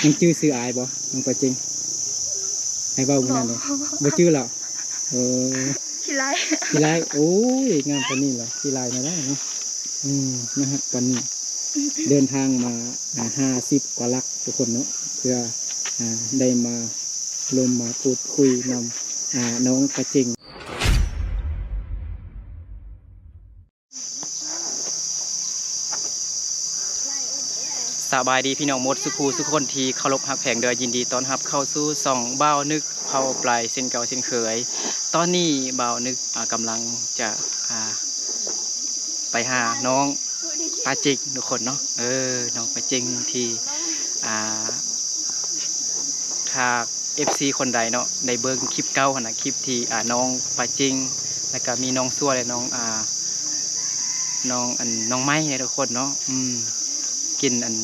ຍັງຈື່ຊື່ອ້າຍບໍ່ ນ້ອງປາເຈັງ? ອ້າຍເວົ້າມື້ນັ້ນເດ້ ບໍ່ຈື່ແລ້ວ. ເອີ ຂີ້ໄລ່ ຂີ້ໄລ່. ໂອ້ຍ ງາມປານນີ້ລະ ຂີ້ໄລ່ແນວໃດເນາະ. ອືມ ນາຮັກປານນີ້ ເດີນທາງມາ ອ່າ ຫ້າສິບກວ່າຫຼັກທຸກຄົນເນາະ ເພື່ອ ອ່າ ໄດ້ມາລົມມາພູດຄຸຍນຳ ອ່າ ນ້ອງປາເຈັງ. ສະບາຍດີພີ່ນ້ອງໝົດສູ່ຜູ້ສູ່ຄົນທີ່ເຄົາລົບຮັກແພງເດີ. ຍິນດີຕ້ອນຮັບເຂົ້າສູ່ຊ່ອງບ່າວນຶກເຜົ່າປາຍເຊັ່ນເກົ່າເຊັ່ນເຄີຍ. ຕອນນີ້ບ່າວນຶກ ອ່າ ກຳລັງຈະ ອ່າ ໄປຫານ້ອງປາເຈັງທຸກຄົນເນາະ. ເອີ ນ້ອງປາເຈັງທີ່ ອ່າ ຖ້າເອັຟຊີຄົນໃດເນາະ ໄດ້ເບິ່ງຄລິບເກົ່າຫັ້ນນະ ຄລິບທີ່ ອ່າ ນ້ອງປາເຈັງ ແລ້ວກະມີນ້ອງຊົ່ວ ແລະ ນ້ອງ ອ່າ ນ້ອງ ອັນ ນ້ອງໄມ້ເດ້ທຸກຄົນເນາະ. ອືມ ກິນ ອັນ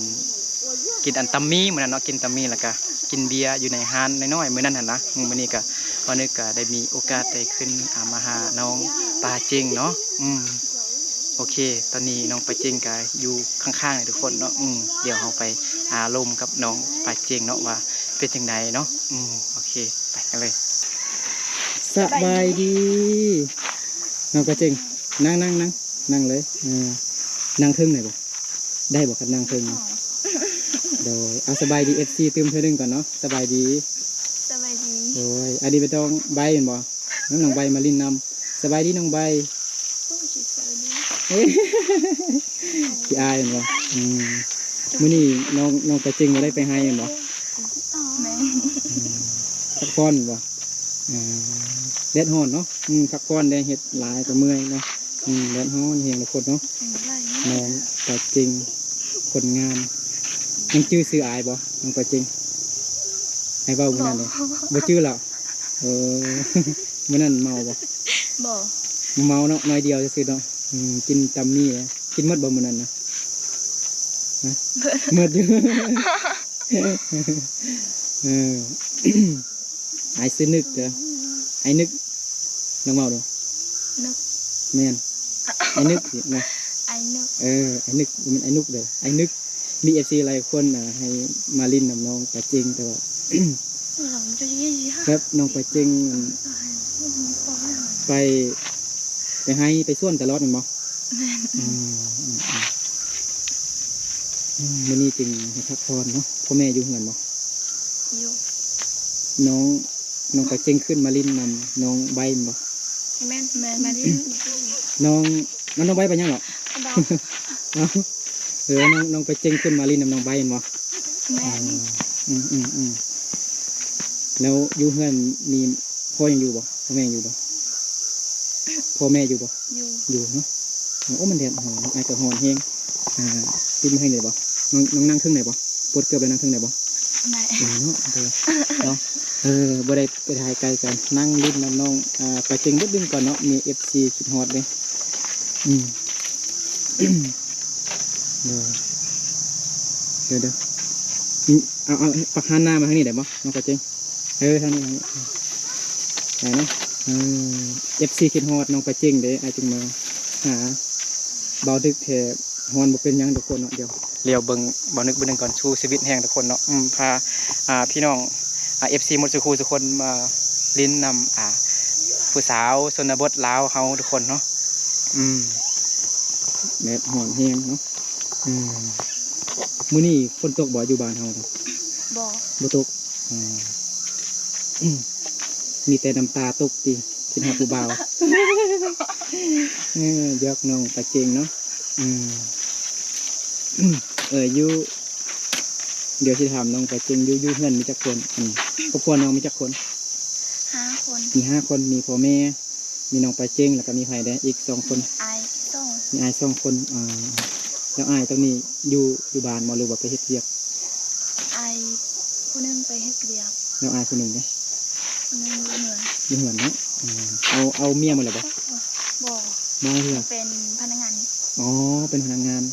ກິນ ອັນ ຕຳໝີ່ມື້ນັ້ນເນາະ ກິນຕຳໝີ່ ແລ້ວກະກິນເບຍຢູ່ໃນຮ້ານນ້ອຍໆມື້ນັ້ນຫັ້ນນະ. ອືມ ມື້ນີ້ກະ ບ່າວນຶກກະໄດ້ມີໂອກາດໄດ້ຂຶ້ນ ອ່າ ມາຫານ້ອງປາເຈັງເນາະ. ອືມ ໂອເຄ ຕອນນີ້ນ້ອງປາເຈັງກະຢູ່ຂ້າງໆນີ້ທຸກຄົນເນາະ. ອືມ ດຽວເຮົາໄປ ອ່າ ລົມກັບນ້ອງປາເຈັງເນາະ ວ່າເປັນຈັ່ງໃດເນາະ. ອືມ ໂອເຄ ໄປກັນເລີຍ. ສະບາຍດີ ນ້ອງປາເຈັງ ນັ່ງ ນັ່ງ ນັ່ງ ນັ່ງເລີຍ. ເອີ ນັ່ງເທິງໄດ້ບໍ່? ໄດ້ບໍ່ຄັນນັ່ງເທິງ? ໂດຍ ເອົາ ສະບາຍດີເອັຟຊີຕື່ມເທື່ອໜຶ່ງກ່ອນເນາະ. ສະບາຍດີ ສະບາຍດີ. ໂດຍ ອັນນີ້ເປັນນ້ອງໃບແມ່ນບໍ່? ນ້ອງໃບມາຫຼິ້ນນຳ. ສະບາຍດີນ້ອງໃບ. ໂອ້ຍ ສະບາຍດີ ຂີ້ອາຍແມ່ນບໍ່? ອືມ ມື້ນີ້ນ້ອງ ນ້ອງປາເຈັງບໍ່ໄດ້ໄປໄຮ່ແມ່ນບໍ່? ແມ່ນ ອືມ ພັກຜ່ອນບໍ່? ອ່າ ແດດຮ້ອນເນາະ. ອືມ ພັກຜ່ອນແດ່ ເຮັດຫຼາຍກະເມື່ອຍເນາະ. ອືມ ແດດຮ້ອນແຮງທຸກຄົນເນາະ. ອືມ ນ້ອງປາເຈັງຄົນງາມ. ຍັງຈື່ຊື່ອ້າຍບໍ່ ນ້ອງປາເຈັງ? ອ້າຍເວົ້າມື້ນັ້ນເດ້ ບໍ່ຈື່ແລ້ວ. ເອີ ມື້ນັ້ນເມົາບໍ່? ບໍ່ ບໍ່ເມົາເນາະ ໜ້ອຍດຽວຊື່ໆເນາະ. ອືມ ກິນຕຳໝີ່ ກິນໝົດບໍ່ມື້ນັ້ນນະ? ຮະ ໝົດຢູ່. ເອີ ອ້າຍຊື່ນຶກເດີ ອ້າຍນຶກ ລອງເວົ້າດູ. ນຶກ ແມ່ນ ອ້າຍນຶກນະ ອ້າຍນຶກ. ເອີ ອ້າຍນຶກ ບໍ່ແມ່ນອ້າຍນຸກເດີ ອ້າຍນຶກ. ມີເອັຟຊີຫຼາຍຄົນ ອ່າ ໃຫ້ມາຫຼິ້ນນຳນ້ອງປາເຈັງ ແຕ່ວ່າ ແບບນ້ອງປາເຈັງ ອັນ ໄປ ໄປໄຮ່ໄປສວນຕະຫຼອດແມ່ນບໍ່? ແມ່ນ ອືມ ອືມ ອືມ ມື້ນີ້ຈຶ່ງໃຫ້ພັກຜ່ອນເນາະ. ພໍ່ແມ່ຢູ່ເຮືອນບໍ່? ຢູ່. ນ້ອງ ນ້ອງປາເຈັງຂຶ້ນມາຫຼິ້ນນຳນ້ອງໃບແມ່ນບໍ່? ແມ່ນ ແມ່ນ ມາຫຼິ້ນ ນ້ອງ ນ້ອງໃບໄປຫຍັງເນາະ? ເອົາ ເອີ ນ້ອງ ນ້ອງປາເຈັງຂຶ້ນມາຫຼິ້ນນຳນ້ອງໃບແມ່ນບໍ່? ແມ່ນ ອືມ ອືມ ອືມ ແລ້ວຢູ່ເຮືອນນີ້ ພໍ່ຍັງຢູ່ບໍ່? ພໍ່ແມ່ຍັງຢູ່ບໍ່? ພໍ່ແມ່ຢູ່ບໍ່? ຢູ່ ຢູ່ເນາະ. ໂອ້ ມັນແດດຮ້ອນ ອ້າຍກະຮ້ອນແຮງ. ອ່າ ຕິດມາທາງນີ້ໄດ້ບໍ່? ນ້ອງ ນ້ອງນັ່ງເທິງໄດ້ບໍ່? ປົດເກີບແລ້ວນັ່ງເທິງໄດ້ບໍ່? ໄດ້ ໄດ້ເນາະ. ເອີ ເນາະ ເອີ ບໍ່ໄດ້ໄປຖ່າຍໄກກັນ ນັ່ງຫຼິ້ນນຳນ້ອງ ອ່າ ປາເຈັງເບິດດຶງກ່ອນເນາະ ມີເອັຟຊີຄິດຮອດເດ້. ອືມ ເດີ ເດີ ເດີ ເອົາ ເອົາ ປັກຫັນໜ້າມາທາງນີ້ໄດ້ບໍ່ ນ້ອງປາເຈັງ? ເອີ ທາງນີ້ ທາງນີ້ ໄດ້ເນາະ. ເອີ ເອັຟຊີຄິດຮອດນ້ອງປາເຈັງເດ້ ອ້າຍຈຶ່ງມາຫາ. ເບົາດຶກແທ້ ຮ້ອນບໍ່ເປັນຫຍັງທຸກຄົນເນາະ. ດຽວ ຫຼຽວເບິ່ງເບົານຶກເບິ່ງກ່ອນ ສູ້ຊີວິດແຮງທຸກຄົນເນາະ. ອືມ ພາ ອ່າ ພີ່ນ້ອງ ອ່າ ເອັຟຊີໝົດສູ່ຄູ່ສູ່ຄົນມາຫຼິ້ນນຳ ອ່າ ຜູ້ສາວຊົນນະບົດລາວເຮົາທຸກຄົນເນາະ. ອືມ ແດດຮ້ອນແຮງເນາະ. ອືມ ມື້ນີ້ຝົນຕົກບໍ່ຢູ່ບ້ານເຮົາ? ບໍ່ ບໍ່ຕົກ. ອືມ ມີແຕ່ນ້ຳຕາຕົກຕິ ຄິດຮອດຜູ້ບ່າວ. ເອີ ຢອກນ້ອງປາເຈັງເນາະ. ອືມ ເອີ ຢູ່ ດຽວຊິຖາມນ້ອງປາເຈັງ ຢູ່ ຢູ່ເຮືອນມີຈັກຄົນ? ອັນ ຄອບຄົວນ້ອງມີຈັກຄົນ? ຫ້າຄົນ ມີຫ້າຄົນ ມີພໍ່ແມ່ ມີນ້ອງປາເຈັງ ແລ້ວກະມີໃຜແດ່ອີກສອງຄົນ? ມີອ້າຍສອງ ມີອ້າຍສອງຄົນ. ອ່າ ແລ້ວອ້າຍຕົວນີ້ຢູ່ ຢູ່ບ້ານບໍ່ ຫຼືວ່າໄປເຮັດວຽກ? ອ້າຍຜູ້ໜຶ່ງໄປເຮັດວຽກ. ແລ້ວອ້າຍຜູ້ໜຶ່ງເດ້? ຜູ້ໜຶ່ງຢູ່ເຮືອນ ຢູ່ເຮືອນເນາະ. ອືມ ເອົາ ເອົາເມຍໝົດແລ້ວບໍ່? ບໍ່ ບໍ່ເທື່ອ ເປັນພະນັກງານ. ອໍ ເປັນພະນັກງານ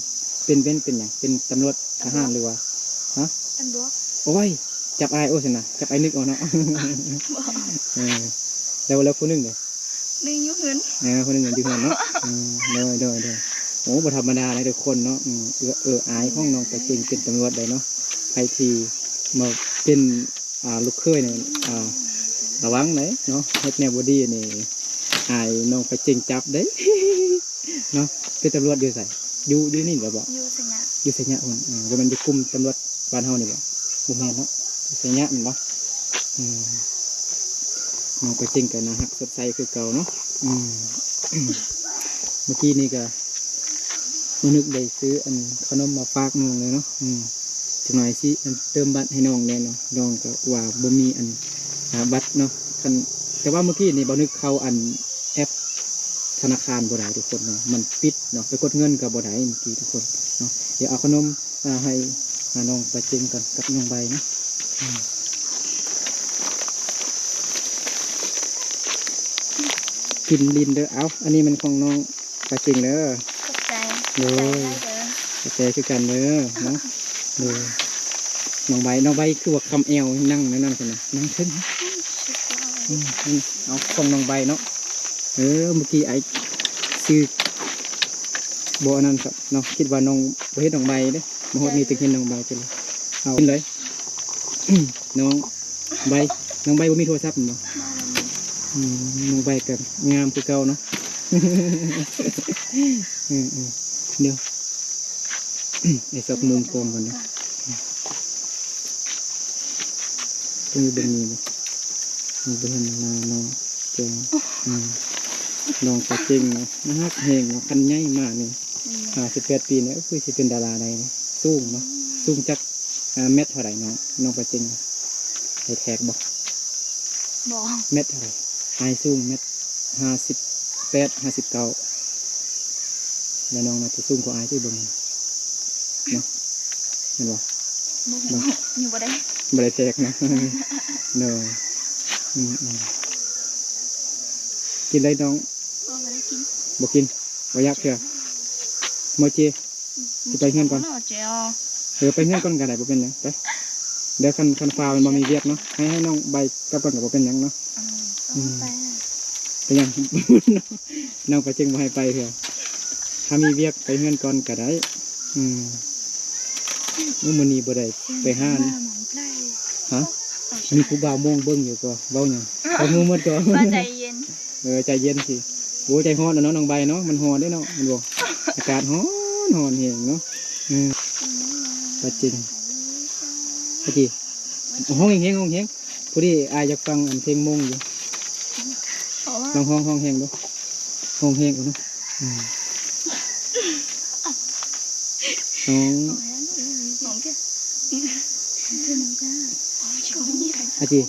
ເປັນ ເປັນ ເປັນຫຍັງ? ເປັນຕຳຫຼວດ ທະຫານ ຫຼືວ່າ ຮະ? ຕຳຫຼວດ. ໂອ້ຍ ຈັບອ້າຍໂອ້ຊັ້ນນະ ຈັບອ້າຍນຶກເອົາເນາະ. ບໍ່ ເອີ ແລ້ວ ແລ້ວຜູ້ໜຶ່ງເດ? ໜຶ່ງຢູ່ເຮືອນ. ເອີ ຜູ້ໜຶ່ງຢູ່ເຮືອນເນາະ. ອືມ ໂດຍ ໂດຍ ໂດຍ. ໂອ້ ບໍ່ທຳມະດາເດ້ທຸກຄົນເນາະ. ອືມ ເອື້ອ ເອື້ອອາຍຂອງນ້ອງປາເຈັງເປັນຕຳຫຼວດໄດ໋ເນາະ. ໃຜທີ່ ມາເປັນ ອ່າ ລູກເຂີຍນີ້ ອ່າ ລະວັງເດ້ເນາະ ເຮັດແນວບໍ່ດີນີ້ ອາຍນ້ອງປາເຈັງຈັບເດ້ເນາະ. ເປັນຕຳຫຼວດຢູ່ໃສ? ຢູ່ ຢູ່ນີ້ແຫຼະບໍ? ຢູ່ໄຊຍະ ຢູ່ໄຊຍະພຸ້ນ. ເອີ ບໍ່ແມ່ນຢູ່ກຸ່ມຕຳຫຼວດບ້ານເຮົານີ້ບໍ? ບໍ່ແມ່ນເນາະ ຢູ່ໄຊຍະແມ່ນບໍ? ອືມ ນ້ອງປາເຈັງກໍໜ້າຮັກສົດໃສຄືເກົ່າເນາະ. ອືມ ເມື່ອກີ້ນີ້ກໍ ບໍ່ນຶກໄດ້ຊື້ອັນຂະໜົມມາຝາກນ້ອງເລີຍເນາະ. ອືມ ຈັກໜ່ອຍຊິອັນເຕີມບັດໃຫ້ນ້ອງແດ່ເນາະ. ນ້ອງກໍວ່າບໍ່ມີອັນ ອາ ບັດເນາະ. ຄັນ ແຕ່ວ່າເມື່ອກີ້ນີ້ບໍ່ນຶກເຂົ້າອັນແອັບທະນາຄານບໍ່ໄດ້ທຸກຄົນເນາະ ມັນປິດເນາະ ໄປກົດເງິນກໍບໍ່ໄດ້ເມື່ອກີ້ທຸກຄົນເນາະ. ດຽວເອົາຂະໜົມ ອ່າ ໃຫ້ ອ່າ ນ້ອງປາເຈັງກ່ອນກັບນ້ອງໃບເນາະ. ອືມ ກິນຫຼິ້ນເດີ. ເອົາ ອັນນີ້ແມ່ນຂອງນ້ອງປາເຈັງເດີ. ຂອບໃຈ. ໂດຍ ຂອບໃຈຫຼາຍເດີ. ຂອບໃຈຄືກັນເດີເນາະ. ໂດຍ ນ້ອງໃບ ນ້ອງໃບຄືວ່າຄຳແອວ ນັ່ງໃນນັ້ນຊັ້ນນະ ນັ່ງເທິງ. ອືມ ເອົາຂອງນ້ອງໃບເນາະ. ເອີ ເມື່ອກີ້ອ້າຍຊື່ບໍ່ອັນນັ້ນຄັບເນາະ ຄິດວ່ານ້ອງ ບໍ່ເຫັນນ້ອງໃບເດ້. ມາຮອດນີ້ຈຶ່ງເຫັນນ້ອງໃບຈັ່ງ ເອົາກິນເລີຍ. ນ້ອງໃບ ນ້ອງໃບບໍ່ມີໂທລະສັບແມ່ນບໍ່? ບໍ່ມີ. ອືມ ນ້ອງໃບກໍງາມຄືເກົ່າເນາະ. ເອີໆ ດຽວ ໄອ້ຊອກມຸມກ້ອງກ່ອນເນາະ. ຕ້ອງຢູ່ເບິ່ງນີ້ບໍ່? ເບິ່ງໜ້ານ້ອງແກງ ອືມ ນ້ອງກໍເກັ່ງເນາະ ໜ້າຮັກແຮງເນາະ. ຄັນໃຫຍ່ມານີ້ ອືມ ຫ້າສິບແປດປີນີ້ ຄືຊິເປັນດາລາໄດ້ເນາະ. ສູງເນາະ ອືມ ສູງຈັກ ອ່າ ແມັດເທົ່າໃດນ້ອງ? ນ້ອງປາເຈັງ ໄດ້ແທກບໍ່? ບໍ່. ແມັດເທົ່າໃດ? ອ້າຍສູງແມັດຫ້າສິບແປດ ຫ້າສິບເກົ້າ ແລ້ວນ້ອງໜ້າຈະສູງກວ່າອ້າຍຕິເບິ່ງເນາະ ແມ່ນບໍ່? ບໍ່ຮູ້ ຍັງບໍ່ໄດ້ ບໍ່ໄດ້ແທກເນາະ. ໂດຍ ອືມໆ ກິນໄດ້ນ້ອງ? ບໍ່ ບໍ່ໄດ້ກິນ ບໍ່ກິນ ບໍ່ຢາກເທື່ອ. ເມື່ອເຈ ຊິໄປເຮືອນກ່ອນ. ເອີ ໄປເຮືອນກ່ອນກໍໄດ້ ບໍ່ເປັນຫຍັງ ໄປ. ດຽວຄັນ ຄັນຟ້າວແມ່ນບໍ່ມີວຽກເນາະ ໃຫ້ ໃຫ້ນ້ອງໃບກັບກ່ອນກໍບໍ່ເປັນຫຍັງເນາະ. ອືມ ອືມ ເປັນຫຍັງ ນ້ອງປາເຈັງບໍ່ໃຫ້ໄປເທື່ອ? ຖ້າມີວຽກໄປເຮືອນກ່ອນກໍໄດ້. ອືມ ໂອ້ ມື້ນີ້ບໍ່ໄດ້ໄປຫາ ຮະ? ມີຜູ້ບ່າວມົງເບິ່ງຢູ່ກໍ ເວົ້າຫຍັງ? ເວົ້າຮູ້ໝົດກໍ ໃຈເຢັນ. ເອີ ໃຈເຢັນຊິ. ໂອ້ ໃຈຮ້ອນແລ້ວເນາະ ນ້ອງໃບເນາະ ມັນຮ້ອນເດ້ເນາະ ແມ່ນບໍ່? ອາກາດຮ້ອນ ຮ້ອນແຮງເນາະ. ເອີ ປາເຈັງ ປາເຈັງ ຮ້ອງແຮງໆ ຮ້ອງແຮງ. ພໍດີອ້າຍຢາກຟັງອັນເພງມົງຢູ່. ລອງຮ້ອງ ຮ້ອງແຮງດູ ຮ້ອງແຮງເອົາເນາະ. ອືມ ນ້ອງ ອາຈີ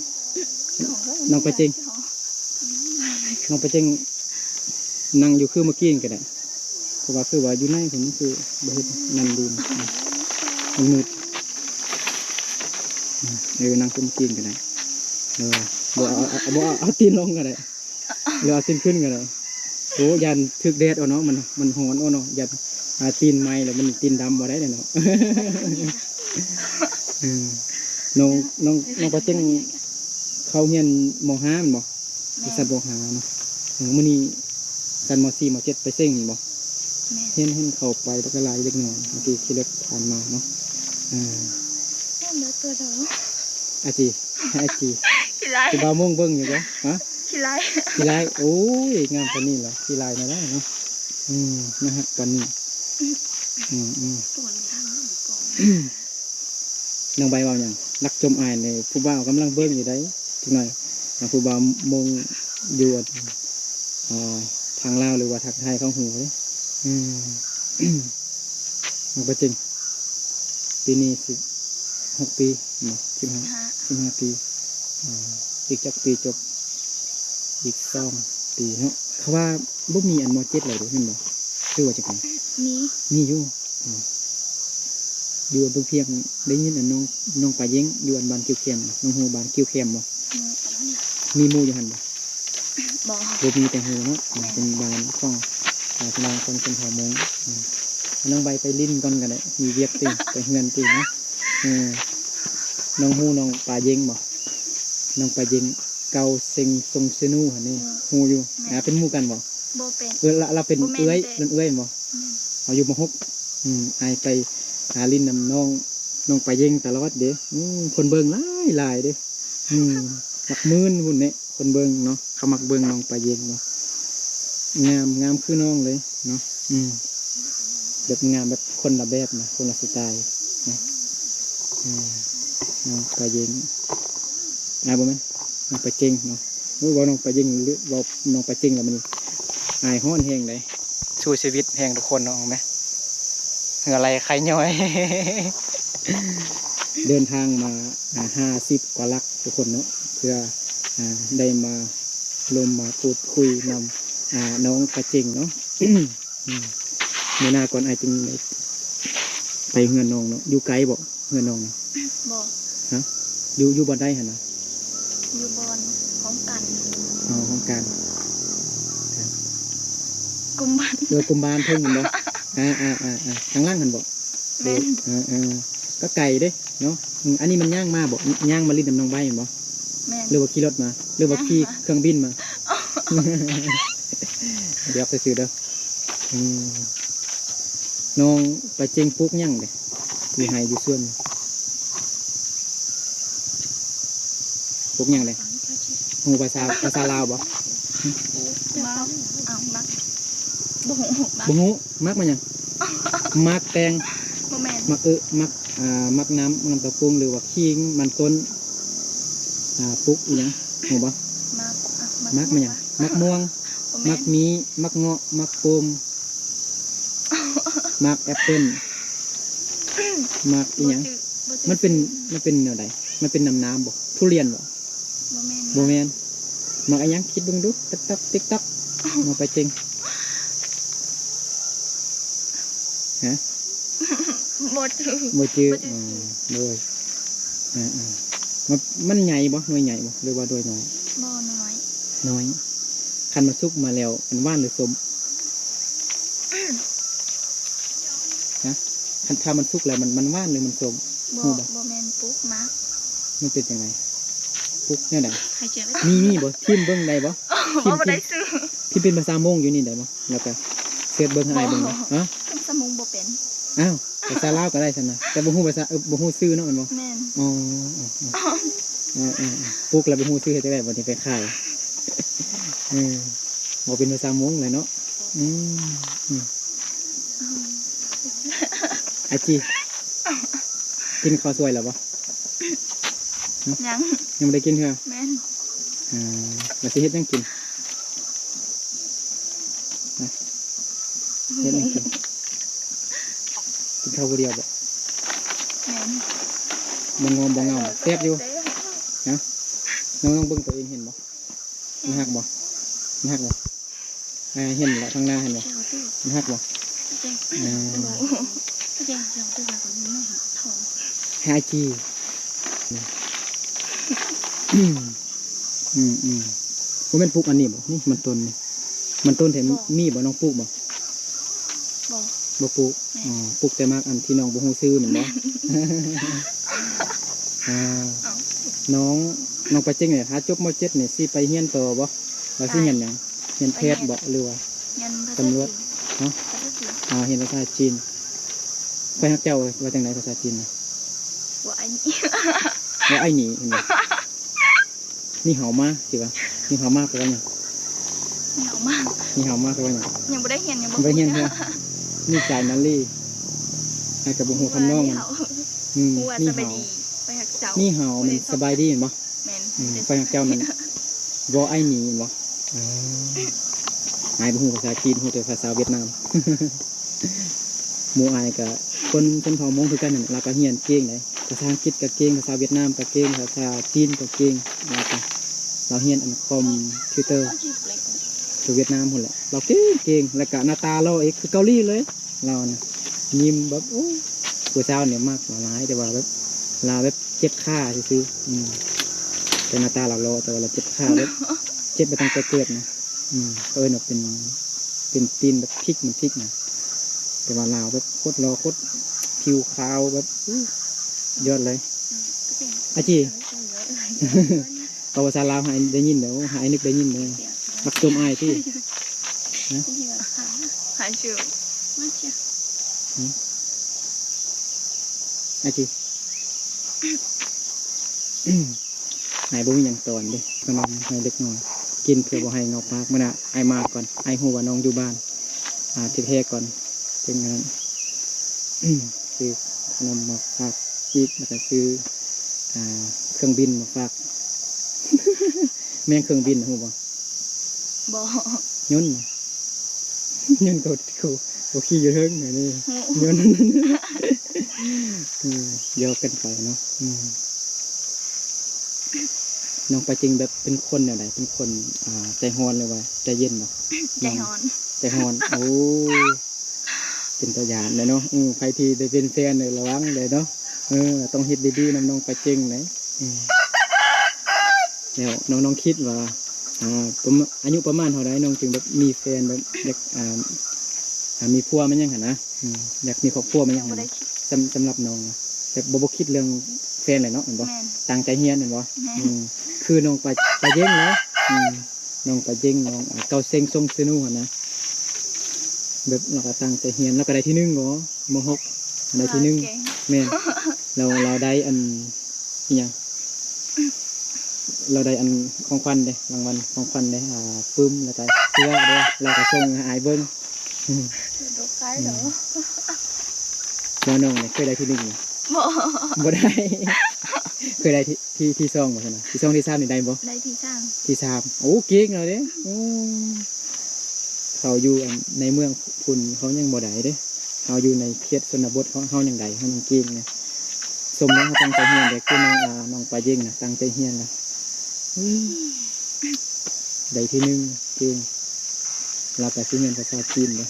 ນ້ອງປາເຈັງ ນ້ອງປາເຈັງ ນັ່ງຢູ່ຄືເມື່ອກີ້ນີ້ກໍໄດ້ ເພາະວ່າຄືວ່າຢູ່ໃນພຸ້ນຄືບໍ່ເຫັນນັ້ນດີ ມັນມືດ. ເອີ ນັ່ງຄືເມື່ອກີ້ນີ້ກໍໄດ້. ເອີ ບໍ່ເອົາ ເອົາ ບໍ່ເອົາ ເອົາຕີນລົງກໍໄດ້ ຫຼືເອົາຕີນຂຶ້ນກໍໄດ້. ໂອ້ ຢ້ານຖືກແດດເອົາເນາະ ມັນ ມັນຮ້ອນເອົາເນາະ ຢ້ານ ອ່າ ຕີນໄໝ້ແລ້ວມັນຕີນດຳບໍ່ໄດ້ເນາະ. ເອີ ນ້ອງ ນ້ອງ ນ້ອງປາເຈັງເຂົ້າຮຽນ ມໍຫ້າ ແມ່ນບໍ່? ແມ່ນ ຢູ່ຊັ້ນ ມໍຫ້າ ເນາະ. ເອີ ມື້ນີ້ຊັ້ນ ມໍສີ່ ມໍເຈັດ ໄປເສັງແມ່ນບໍ່? ແມ່ນ ເຫັນ ເຫັນເຂົາໄປບັກຫຼາຍເດັກນ້ອຍ ເມື່ອກີ້ຂີ່ລົດຜ່ານມາເນາະ. ເອີ ອາຈີ ອາຈີ ຜູ້ບ່າວມົງເບິ່ງຢູ່ບໍ່? ຮະ? ຂີ້ໄລ່ ຂີ້ໄລ່. ໂອ້ຍ ງາມປານນີ້ລະ ຂີ້ໄລ່ແນວໃດເນາະ. ອືມ ໜ້າຮັກປານນີ້. ອືມໆ ນ້ອງໃບເວົ້າຫຍັງ? ລັກຈົ່ມອາຍນີ້ ຜູ້ບ່າວກຳລັງເບິ່ງຢູ່ໃດ໋ ຈັກໜ້ອຍ ຜູ້ບ່າວມົງຢູ່ ອ່າ ທາງລາວ ຫຼືວ່າທາງໄທເຂົາຮູ້ເດ້. ອືມ ນ້ອງປາເຈັງ ປີນີ້ສິບຫົກປີເນາະ ສິບຫ້າ ສິບຫ້າ ສິບຫ້າປີ. ອ່າ ອີກຈັກປີຈົບ? ອີກສອງປີເນາະ. ເຂົາວ່າບໍ່ມີອັນ ມໍເຈັດ ແລ້ວເດ້ ແມ່ນບໍ່? ຫຼືວ່າຈັ່ງໃດ? ມີ ມີຢູ່. ອືມ ຢູ່ອັນເພິງພຽງ ໄດ້ຍິນອັນນ້ອງ ນ້ອງປາເຢັງ ຢູ່ອັນບ້ານກິ້ວແຄມ ນ້ອງຮູ້ບ້ານກິ້ວແຄມບໍ່? ອືມ ມີໝູ່ຢູ່ຫັ້ນບໍ່? ບໍ່ ບໍ່ມີແຕ່ຮູ້ເນາະ. ອືມ ແມ່ນ ເປັນບ້ານຂອງ ອ່າ ພີ່ນ້ອງຄົນຊົນເຜົ່າມົ້ງ. ອືມ ນ້ອງໃບໄປຫຼິ້ນກ່ອນກໍໄດ້ ມີວຽກຕິ ໄປເຮືອນຕິເນາະ. ເອີ ນ້ອງຮູ້ນ້ອງປາເຢັງບໍ່? ນ້ອງປາເຢັງ ເກົ່າເຊັງຊົງເຊນູຫັ້ນນີ້ ອືມ ຮູ້ຢູ່. ແມ່ນ ອ່າ ເປັນໝູ່ກັນບໍ່? ບໍ່ເປັນ. ເອີ ລະ ລະເປັນເອື້ອຍ ເປັນເອື້ອຍບໍ່? ແມ່ນ ເຮົາຢູ່ ມໍຫົກ. ອືມ ອ້າຍໄປຫາຫຼິ້ນນຳນ້ອງ ນ້ອງປາເຢັງຕະຫຼອດເດ້. ອືມ ຄົນເບິ່ງຫຼາຍໆເດ້. ອືມ ຫຼັກໝື່ນພຸ້ນເດ້ ຄົນເບິ່ງເນາະ, ເຂົາມັກເບິ່ງນ້ອງປາເຢັງເນາະ. ງາມ ງາມຄືນ້ອງເລີຍເນາະ. ອືມ ແບບງາມແບບຄົນລະແບບນະ ຄົນລະສະໄຕນະ. ອືມ ນ້ອງປາເຢັງ ອ່າ ບໍ່ແມ່ນ ນ້ອງປາເຈັງເນາະ. ໂອ້ຍ ເວົ້ານ້ອງປາເຈັງ ຫຼືເວົ້ານ້ອງປາເຈັງແລ້ວມື້ນີ້ ອາຍຮ້ອນແຮງໃດ໋. ສູ້ຊີວິດແຮງທຸກຄົນເນາະ ເຫັນໄໝ? ເຫື່ອໄຫຼໄຂ້ຍ້ອຍ. ເດີນທາງມາ ອ່າ ຫ້າສິບກວ່າຫຼັກທຸກຄົນເນາະ ເພື່ອ ອ່າ ໄດ້ມາລົມມາພູດຄຸຍນຳ ອ່າ ນ້ອງປາເຈັງເນາະ. ອືມ ມື້ໜ້າກ່ອນອ້າຍຈຶ່ງໄດ້ໄປເຮືອນນ້ອງເນາະ. ຢູ່ໄກບໍ່ເຮືອນນ້ອງນະ? ບໍ່. ຮະ? ຢູ່ ຢູ່ບ່ອນໃດຫັ້ນນະ? ຢູ່ບ່ອນຫ້ອງການ. ອໍ ຫ້ອງການ ກຸມບ້ານ. ເອີ ກຸມບ້ານເທິງຫັ້ນບໍ່? ອ່າໆໆໆ ທາງຫຼັງຫັ້ນບໍ່? ແມ່ນ. ເອີໆ ກໍໄກເດ້ເນາະ. ອືມ ອັນນີ້ມັນຍ່າງມາບໍ່? ຍ່າງມາຫຼິ້ນນຳນ້ອງໃບແມ່ນບໍ່? ແມ່ນ. ຫຼືວ່າຂີ່ລົດມາ? ຫຼືວ່າຂີ່ເຄື່ອງບິນມາ? ຫຍອກຊື່ໆເດີ. ອືມ ນ້ອງປາເຈັງປູກຫຍັງເດ ຢູ່ໄຮ່ຢູ່ສວນ? ປູກຫຍັງເດ? ຮູ້ພາສາ ພາສາລາວບໍ່? ໝາກ ເອົາ ໝາກ ບໍ່ຮູ້ ບໍ່ຮູ້. ໝາກ ໝາກຫຍັງ? ໝາກແຕງ? ບໍ່ແມ່ນ. ໝາກອຶ ໝາກ ອ່າ ໝາກນ້ຳ ໝາກນ້ຳເຕົ້າປຸ້ງ ຫຼືວ່າຂີງ ມັນຕົ້ນ ອ່າ ປູກອີ່ຫຍັງ ຮູ້ບໍ່? ໝາກ ອ່ະ ໝາກ ໝາກຫຍັງ? ໝາກມ່ວງ? ບໍ່ແມ່ນ. ໝາກມີ້ ໝາກເງາະ ໝາກໂປມ ໝາກແອັບເປິ້ນ ໝາກອີ່ຫຍັງ? ບໍ່ຈື່ ບໍ່ຈື່ ມັນເປັນ ມັນເປັນແນວໃດ? ມັນເປັນນ້ຳໆບໍ່? ທຸລຽນບໍ່? ບໍ່ແມ່ນ. ໝາກອີ່ຫຍັງ? ຄິດເບິ່ງດູ. ຕັອກຕັອກຕິກຕັອກ ມາໄປເຈັງ. ຮະ? ບໍ່ຈື່ ບໍ່ຈື່. ບໍ່ຈື່. ອໍ ໂດຍ ອ່າໆ ມັນ ມັນໃຫຍ່ບໍ່? ໜ່ວຍໃຫຍ່ບໍ່ ຫຼືວ່າໜ່ວຍນ້ອຍ? ບໍ່ ໜ່ວຍນ້ອຍ. ຄັນມັນສຸກມາແລ້ວ ມັນຫວານຫຼືສົ້ມ? ຮະ? ຄັນຖ້າມັນສຸກແລ້ວ ມັນ ມັນຫວານຫຼືມັນສົ້ມ? ບໍ່ ຮູ້ບໍ່? ບໍ່ແມ່ນ ປູກໝາກ. ມັນເປັນຈັ່ງໃດ? ປູກແນວໃດ? ມີ ມີບໍ່? ຖິ້ມເບິ່ງໄດ້ບໍ່? ເວົ້າບໍ່ໄດ້ຊື່. ພິມເປັນພາສາມົ້ງຢູ່ນີ້ໄດ້ບໍ່? ແລ້ວກໍເສີດເບິ່ງໃຫ້ອ້າຍເບິ່ງເນາະ. ຮະ? ພາສາມົ້ງບໍ່ເປັນ. ອ້າວ ພາສາລາວກໍໄດ້ຊັ້ນນະ ແຕ່ບໍ່ຮູ້ພາສາ ເອີ ບໍ່ຮູ້ຊື່ເນາະ ແມ່ນບໍ່? ແມ່ນ. ອໍ ປູກແລ້ວບໍ່ຮູ້ຊື່ເຮັດຈັ່ງໃດບັດນີ້ໄປຂາຍ? ເອີ ເວົ້າເປັນພາສາມົ້ງແຫຼະເນາະ. ອືມ ອືມ ອືມ ອາຈີ ກິນເຂົ້າສວຍແລ້ວບໍ່? ຫຶ? ຍັງ ຍັງບໍ່ໄດ້ກິນເທື່ອ? ແມ່ນ. ອ່າ ແລ້ວຊິເຮັດຫຍັງກິນ? ນະ ເຮັດຫຍັງກິນ? ກິນເຂົ້າຜູ້ດຽວບໍ່? ແມ່ນ. ບໍ່ງອມບໍ່ເຫງົາ ແຊບຢູ່. ແຊບ. ນະ ນ້ອງໆເບິ່ງຕົວເອງເຫັນບໍ່? ມັນຮັກບໍ່? ມັນຮັກບໍ່? ອ່າ ເຫັນລະ ທາງໜ້າເຫັນບໍ່? ມັນຮັກບໍ່? ອ່າ ໃຫ້ອາຈີ ອືມໆ ບໍ່ແມ່ນປູກອັນນີ້ບໍ່? ນີ້ມັນຕົ້ນນີ້ ມັນຕົ້ນແທ້. ບໍ່ ມີບໍ່? ນ້ອງປູກບໍ່? ບໍ່ ບໍ່ປູກ. ແມ່ນ. ອໍ ປູກແຕ່ໝາກອັນທີ່ນ້ອງບໍ່ຮູ້ຊື່ແມ່ນບໍ່? ອ່າ ເອົ້າ ນ້ອງ ນ້ອງປາເຈັງນີ້ ຖ້າຈົບ ມໍເຈັດ ນີ້ ຊິໄປຮຽນຕໍ່ບໍ່? ວ່າຊິຮຽນຫຍັງ? ຮຽນແພດບໍ່ ຫຼືວ່າຕຳຫຼວດ? ຮະ? ອ່າ ຮຽນພາສາຈີນ. ຂ້ອຍຮັກເຈົ້າ ວ່າຈັ່ງໃດພາສາຈີນນະ? 我爱你 我爱你 ເຫັນບໍ່? 你好吗 ຊິວ່າ 你好吗 ແປວ່າຫຍັງ? 你好吗 你好吗 ແປວ່າຫຍັງ? ຍັງບໍ່ໄດ້ຮຽນ ຍັງບໍ່ໄດ້ຮຽນເທື່ອ. 你在哪里 ອ້າຍກໍບໍ່ຮູ້ຄຳນອງມັນ. 你好 你好 ແມ່ນສະບາຍດີແມ່ນບໍ່? ແມ່ນ. ອືມ ຂ້ອຍຮັກເຈົ້ານັ້ນ 我爱你 ແມ່ນບໍ່? ເອີ ອ້າຍບໍ່ຮູ້ພາສາຈີນ ຮູ້ແຕ່ພາສາຫວຽດນາມ. ໝູ່ອ້າຍກະຄົນຊົນເຜົ່າມົ້ງຄືກັນນັ້ນ ລາວກະຮຽນເກັ່ງໃດ໋ ພາສາອັງກິດກະເກັ່ງ ພາສາຫວຽດນາມກະເກັ່ງ ພາສາຈີນກະເກັ່ງ. ລາວກະ ລາວຮຽນອັນຄອມພິວເຕີ ຢູ່ຫວຽດນາມພຸ້ນແຫຼະ. ລາວເກັ່ງໆ ແລ້ວກະໜ້າຕາຫຼໍ່ອີກ ຄືເກົາຫຼີເລີຍ. ລາວນະ ຍິ້ມແບບ ໂອ້ ຜູ້ສາວນີ້ມັກລາຍ ແຕ່ວ່າແບບ ລາວແບບເຈັບຂາຊື່ໆ. ອືມ ແຕ່ໜ້າຕາລາວຫຼໍ່ ແຕ່ວ່າລາວເຈັບຂາ ແບບເຈັບມາຕັ້ງແຕ່ເກີດນະ. ອືມ ເຂົາເອີ້ນວ່າເປັນ ເປັນຕີນແບບພິກ ມັນພິກນະ ແຕ່ວ່າລາວແບບໂຄດຫຼໍ່ ໂຄດຜິວຂາວ ແບບ ອື ຍອດເລີຍ. ອາຈີ ເວົ້າພາສາລາວໃຫ້ໄດ້ຍິນເດີ ໃຫ້ອ້າຍນຶກໄດ້ຍິນເດີ. ມັກຈົ່ມອ້າຍຕິ? ຮະ? ອືມ ອາຈີ ອ້າຍບໍ່ມີຫຍັງຕອນເດ້ ຂະໜົມໃຫ້ເດັກນ້ອຍກິນ ເພື່ອບໍ່ໃຫ້ເຫງົາປາກ. ມື້ໜ້າອ້າຍມາກ່ອນ ອ້າຍຮູ້ວ່ານ້ອງຢູ່ບ້ານ ອ່າ ແທ້ໆກ່ອນ ຈຶ່ງ ຊື້ຂະໜົມມາຝາກອີກ ແລ້ວກໍຊື້ ອ່າ ເຄື່ອງບິນມາຝາກ. ແມ່ນເຄື່ອງບິນ ຮູ້ບໍ່? ບໍ່. ຍົນ ຍົນກໍ ກໍຂີ່ຢູ່ເທິງ ອັນນີ້ ຍົນ. ເອີ ຢອກກັນໄປເນາະ. ອືມ ນ້ອງປາຈິງແບບເປັນຄົນແນວໃດ? ເປັນຄົນ ອ່າ ໃຈຮ້ອນ ຫຼືວ່າໃຈເຢັນບໍ່? ໃຈຮ້ອນ. ໃຈຮ້ອນ. ໂອ້ ເປັນຕາຢ້ານເດ້ເນາະ. ອືມ ໃຜທີ່ໄດ້ເປັນແຟນນີ້ລະວັງເດ້ເນາະ. ເອີ ຕ້ອງເຮັດດີໆນຳນ້ອງປາຈິງເດ້. ອືມ ແລ້ວນ້ອງ ນ້ອງຄິດວ່າ ອ່າ ປະມານ ອາຍຸປະມານເທົ່າໃດ ນ້ອງຈຶ່ງແບບມີແຟນ ແບບຢາກ ອ່າ ອ່າ ມີຜົວແມ່ນຫຍັງຫັ້ນນະ? ອືມ ຢາກມີຄອບຄົວແມ່ນຫຍັງຫັ້ນນະ? ບໍ່ໄດ້ຄິດ. ສຳ ສຳລັບນ້ອງນະ ແບບບໍ່ ບໍ່ຄິດເລື່ອງແຟນເລີຍເນາະ ແມ່ນບໍ່? ແມ່ນ. ຕັ້ງໃຈຮຽນແມ່ນບໍ່? ແມ່ນ. ອືມ ຄືນ້ອງປາ ປາເຢັງເນາະ. ອືມ ນ້ອງປາເຢັງ ນ້ອງ ອ່າ ເກົາເຊັງຊົງຊະນູຫັ້ນນະ ແບບລາວກໍຕັ້ງໃຈຮຽນ ລາວກໍໄດ້ທີໜຶ່ງບໍ? ມໍຫົກ ໄດ້ທີໜຶ່ງ. ເກັ່ງ. ແມ່ນ. ລາວ ລາວໄດ້ອັນ ອີຫຍັງ ລາວໄດ້ອັນຂອງຂວັນເດ້ ລາງວັນຂອງຂວັນເດ້ ອ່າ ປຶ້ມ ແລ້ວກໍເສື້ອເດ້ ລາວກໍສົ່ງໃຫ້ອ້າຍເບິ່ງ. ອືມ ບໍ່ຂາຍດອກ. ອືມ ວ່ານ້ອງນີ້ເຄີຍໄດ້ທີໜຶ່ງບໍ່? ບໍ່ໄດ້. ເຄີຍໄດ້ທີ ທີ ທີສອງບໍ່ຊັ້ນນະ? ທີສອງ ທີສາມນີ້ໄດ້ບໍ່? ໄດ້ທີສາມ. ທີສາມ. ໂອ້ ເກັ່ງແລ້ວເດ້. ໂອ້ ເຂົາຢູ່ອັນໃນເມືອງພຸ້ນເຂົາຍັງບໍ່ໄດ້ເດ້ ເຮົາຢູ່ໃນເຂດຊົນນະບົດ ເຮົາ ເຮົາຍັງໄດ້ ເຮົາຍັງເກັ່ງນະ. ສົມແລ້ວເຮົາຕັ້ງໃຈຮຽນເດ້ ຄືນ້ອງ ອ່າ ນ້ອງປາເຢັງນະ ຕັ້ງໃຈຮຽນນະ. ອືມ ໄດ້ທີໜຶ່ງ ເກັ່ງ. ລາວກໍຊິຮຽນພາສາຈີນເດ້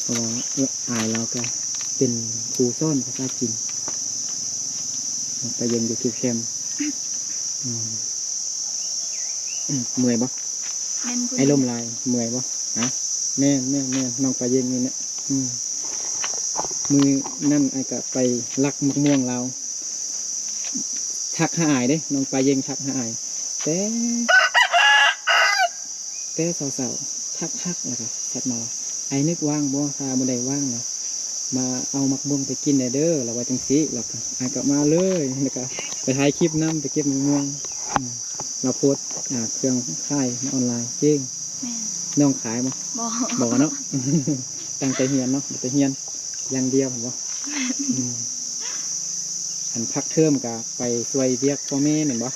ເພາະວ່າ ເອີ ອ້າຍລາວກໍເປັນຄູສອນພາສາຈີນ. ໄປຮຽນຢູ່ຄິວແຄມ. ອືມ ເມື່ອຍບໍ່? ແມ່ນຜູ້ ໄອ້ລົມຫຼາຍ ເມື່ອຍບໍ່? ຮະ? ແມ່ນໆໆ ນ້ອງປາເຢັງນີ້ແຫຼະ. ອືມ ມື້ນັ້ນອ້າຍກໍໄປລັກໝາກມ່ວງລາວ ທັກຫາອ້າຍເດ້ ນ້ອງປາເຢັງທັກຫາອ້າຍ ແຕ່ ແຕ່ເຊົ້າໆ ທັກໆ ແລ້ວກໍແຊັດມາວ່າ ອ້າຍນຶກວ່າງບໍ່? ຖ້າມື້ໃດວ່າງນະ ມາເອົາໝາກມ່ວງໄປກິນແດ່ເດີ ລາວວ່າຈັ່ງຊີ້. ແລ້ວກໍອ້າຍກໍມາເລີຍ ແລ້ວກໍໄປຖ່າຍຄລິບນຳ ໄປເກັບໝາກມ່ວງ. ອືມ ລາວໂພສ ອ່າ ເຄື່ອງຂາຍໃນອອນລາຍເກັ່ງ. ແມ່ນ. ນ້ອງຂາຍບໍ່? ບໍ່ ບໍ່ເນາະ. ຕັ້ງໃຈຮຽນເນາະ ໄປຮຽນຢ່າງດຽວ ແມ່ນບໍ່? ແມ່ນ. ອືມ ອັນພັກເທີມກໍໄປຊ່ວຍວຽກພໍ່ແມ່ແມ່ນບໍ່?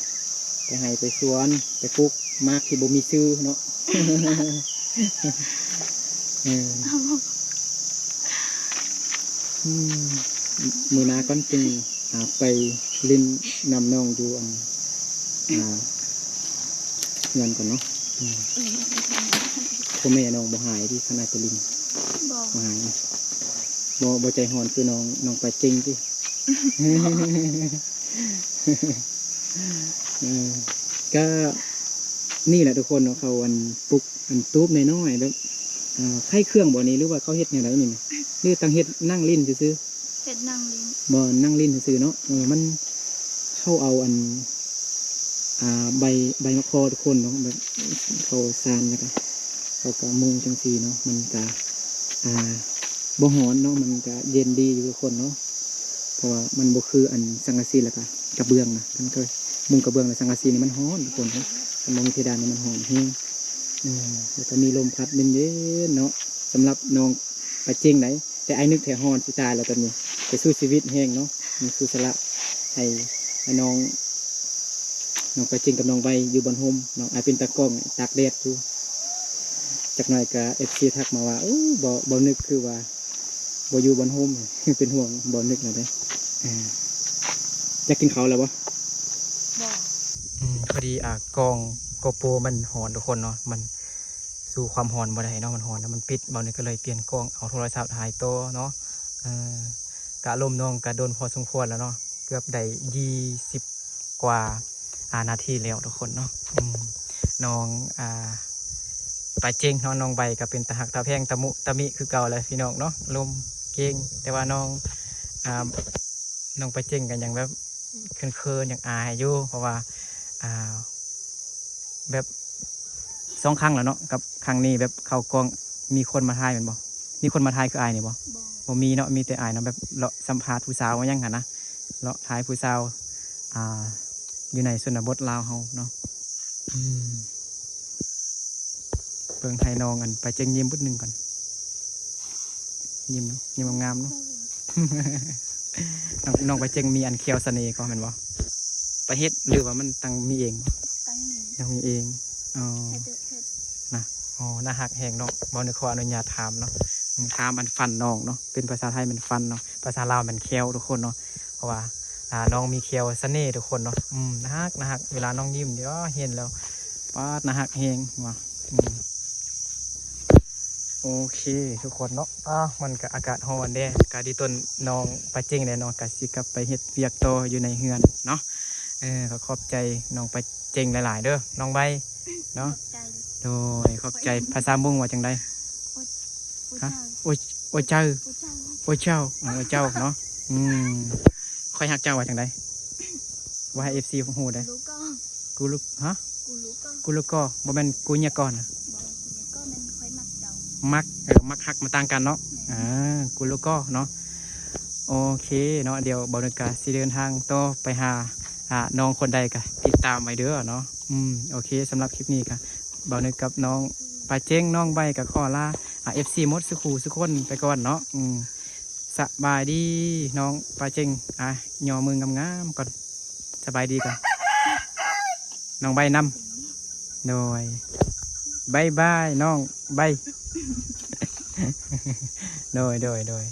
ໄປໄຮ່ໄປສວນ ໄປປູກໝາກທີ່ບໍ່ມີຊື່ເນາະ. ເອີ ອືມ ມື້ໜ້າກ່ອນຈຶ່ງ ອ່າ ໄປຫຼິ້ນນຳນ້ອງຢູ່ອັນ ອ່າ ເຮືອນກ່ອນເນາະ. ອືມ ພໍ່ແມ່ນ້ອງບໍ່ຮ້າຍຕິ ຄັນອ້າຍໄປຫຼິ້ນ? ບໍ່ ບໍ່ຮ້າຍເນາະ. ບໍ່ ບໍ່ໃຈຮ້ອນຄືນ້ອງ ນ້ອງປາເຈັງຕິ? ເອີ ກະນີ້ແຫຼະທຸກຄົນເນາະ ເຂົາອັນປຸກອັນຕູບນ້ອຍໆ ແບບ ອ່າ ໄຂເຄື່ອງບໍ່ນີ້ ຫຼືວ່າເຂົາເຮັດແນວໃດນີ້ນະ? ຫຼືຕັ້ງເຮັດນັ່ງຫຼິ້ນຊື່ໆ? ເຮັດນັ່ງຫຼິ້ນ. ບໍ່ ນັ່ງຫຼິ້ນຊື່ໆເນາະ. ເອີ ມັນ ເຂົາເອົາອັນ ອ່າ ໃບ ໃບໝາກຄໍ້ທຸກຄົນເນາະ ແບບເຂົ້າສານ ແລ້ວກະເຂົາກະມຸງຈັ່ງຊີ້ເນາະ ມັນກະ ອ່າ ບໍ່ຮ້ອນເນາະ ມັນກະເຢັນດີຢູ່ທຸກຄົນເນາະ. ເພາະວ່າມັນບໍ່ຄືອັນສັງກະສີ ແລ້ວກະກະເບື້ອງນະ ຄັນເຄີຍມຸງກະເບື້ອງ ແລ້ວສັງກະສີນີ້ມັນຮ້ອນທຸກຄົນເນາະ ຄັນບໍ່ມີເພດານນີ້ມັນຮ້ອນແຮງ. ເອີ ແລ້ວກະມີລົມພັດເຢັນໆເນາະ ສຳລັບນ້ອງປາເຈັງໃດ. ແຕ່ອ້າຍນຶກແທ້ຮ້ອນຊິຕາຍແລ້ວຕອນນີ້ ແຕ່ສູ້ຊີວິດແຮງເນາະ ມັນສູ້ສະຫຼະໃຫ້ ໃຫ້ນ້ອງ ນ້ອງປາເຈັງກັບນ້ອງໃບຢູ່ບ່ອນຮົ່ມເນາະ. ອ້າຍເປັນຕາກ້ອງຕາກແດດຢູ່ ຈັກໜ້ອຍກະເອັຟຊີທັກມາວ່າ ໂອ້ ບໍ່ ບໍ່ນຶກຄືວ່າບໍ່ຢູ່ບ່ອນຮົ່ມ ເປັນຫ່ວງບໍ່ນຶກແລ້ວເດ້. ເອີ ຢາກກິນເຂົ້າແລ້ວບໍ່? ບໍ່. ອືມ ພໍດີ ອ່າ ກ້ອງໂກໂປຣມັນຮ້ອນທຸກຄົນເນາະ ມັນ ສູ້ຄວາມຮ້ອນບໍ່ໄດ້ເນາະ ມັນຮ້ອນ ມັນປິດ. ເບົານີ້ກໍເລີຍປ່ຽນກ້ອງ ເອົາໂທລະສັບຖ່າຍຕໍ່ເນາະ. ເອີ ກະລົມນ້ອງກະດົນພໍສົມຄວນແລ້ວເນາະ ເກືອບໄດ້ຊາວກວ່າ ອ່າ ນາທີແລ້ວທຸກຄົນເນາະ. ອືມ ນ້ອງ ອ່າ ປາເຈັງເນາະ ນ້ອງໃບກໍເປັນຕາຮັກຕາແພງ ຕະມຸຕະມິຄືເກົ່າແຫຼະພີ່ນ້ອງເນາະ ລົມເກັ່ງ. ແຕ່ວ່ານ້ອງ ອ່າ ນ້ອງປາເຈັງກໍຍັງແບບເຂີນໆ ຍັງອາຍຢູ່ ເພາະວ່າ ອ່າ ແບບສອງຄັ້ງແລ້ວເນາະ ກັບຄັ້ງນີ້ແບບເຂົ້າກ້ອງ ມີຄົນມາຖ່າຍແມ່ນບໍ່? ມີຄົນມາຖ່າຍຄືອ້າຍນີ້ບໍ່? ບໍ່ ບໍ່ມີເນາະ ມີແຕ່ອ້າຍເນາະ ແບບເລາະສຳພາດຜູ້ສາວຫຍັງຫັ້ນນະ ເລາະຖ່າຍຜູ້ສາວ ອ່າ ຢູ່ໃນຊົນນະບົດລາວເຮົາເນາະ. ອືມ ເບິ່ງໃຫ້ນ້ອງອັນປາເຈັງຍິ້ມບຶດໜຶ່ງກ່ອນ. ຍິ້ມເນາະ, ຍິ້ມງາມໆເນາະ. ນ້ອງ ນ້ອງປາເຈັງມີອັນແຂ້ວສະເໜ່ກໍແມ່ນບໍ່? ໄປເຮັດ ຫຼືວ່າມັນຕັ້ງມີເອງ? ຕັ້ງມີ ຕັ້ງມີເອງ. ອໍ ເຮັດ ເຮັດ ນະ. ອໍ ໜ້າຮັກແຮງເນາະ. ບໍ່ນຶກຂໍອະນຸຍາດຖາມເນາະ. ອືມ ຖາມອັນຟັນນ້ອງເນາະ. ເປັນພາສາໄທແມ່ນຟັນເນາະ, ພາສາລາວແມ່ນແຂ້ວທຸກຄົນເນາະ. ເພາະວ່າ ອ່າ ນ້ອງມີແຂ້ວສະເໜ່ທຸກຄົນເນາະ. ອືມ ໜ້າຮັກ ໜ້າຮັກ. ເວລານ້ອງຍິ້ມນີ້ ເຫັນແລ້ວ ປາດ ໜ້າຮັກແຮງວ່າ. ອືມ ໂອເຄທຸກຄົນເນາະ. ອາ ມັນກະອາກາດຮ້ອນແດ່ ກະດີຕົນນ້ອງປາເຈັງແດ່ເນາະ, ກະຊິກັບໄປເຮັດວຽກຕໍ່ຢູ່ໃນເຮືອນເນາະ. ເອີ ກໍຂອບໃຈນ້ອງປາເຈັງຫຼາຍໆເດີ ນ້ອງໃບເນາະ. ຂອບໃຈ. ໂດຍ ຂອບໃຈ. ພາສາມົ້ງວ່າຈັ່ງໃດ? ໂອ ໂອ ຮະ? ເຈົ້າ. ໂອ ໂອເຈົ້າ. ໂອເຈົ້າ. ໂອເຈົ້າ ເອີ ໂອເຈົ້າເນາະ. ອືມ ຂ້ອຍຮັກເຈົ້າວ່າຈັ່ງໃດ? ເວົ້າໃຫ້ເອັຟຊີຮູ້ເດ້. ກູລູກກໍ ກູລູກ ຮະ? ກູລູກກໍ ກູລູກກໍ ບໍ່ແມ່ນກູເຍກອນນະ? ບໍ່ ກູເຍກອນແມ່ນຂ້ອຍມັກເຈົ້າ. ມັກ ເອີ ມັກຮັກມັນຕ່າງກັນເນາະ. ແມ່ນ. ອ່າ ກູລູກກໍເນາະ. ໂອເຄເນາະ, ດຽວບ່າວນຶກກະຊິເດີນທາງຕໍ່ໄປຫາ ອ່າ ນ້ອງຄົນໃດກະຕິດຕາມໄວ້ເດີເນາະ. ອືມ ໂອເຄ ສຳລັບຄລິບນີ້ກະບ່າວນຶກກັບນ້ອງປາເຈັງ ນ້ອງໃບກະຂໍລາ ອ່າ ເອັຟຊີໝົດສູ່ຄູ່ສູ່ຄົນໄປກ່ອນເນາະ. ອືມ ສະບາຍດີນ້ອງປາເຈັງ. ອ່າ ຍໍມືງາມໆກ່ອນ. ສະບາຍດີກ່ອນ ນ້ອງໃບນຳ. ໂດຍ ບາຍບາຍນ້ອງໃບ. ໂດຍ ໂດຍ ໂດຍ.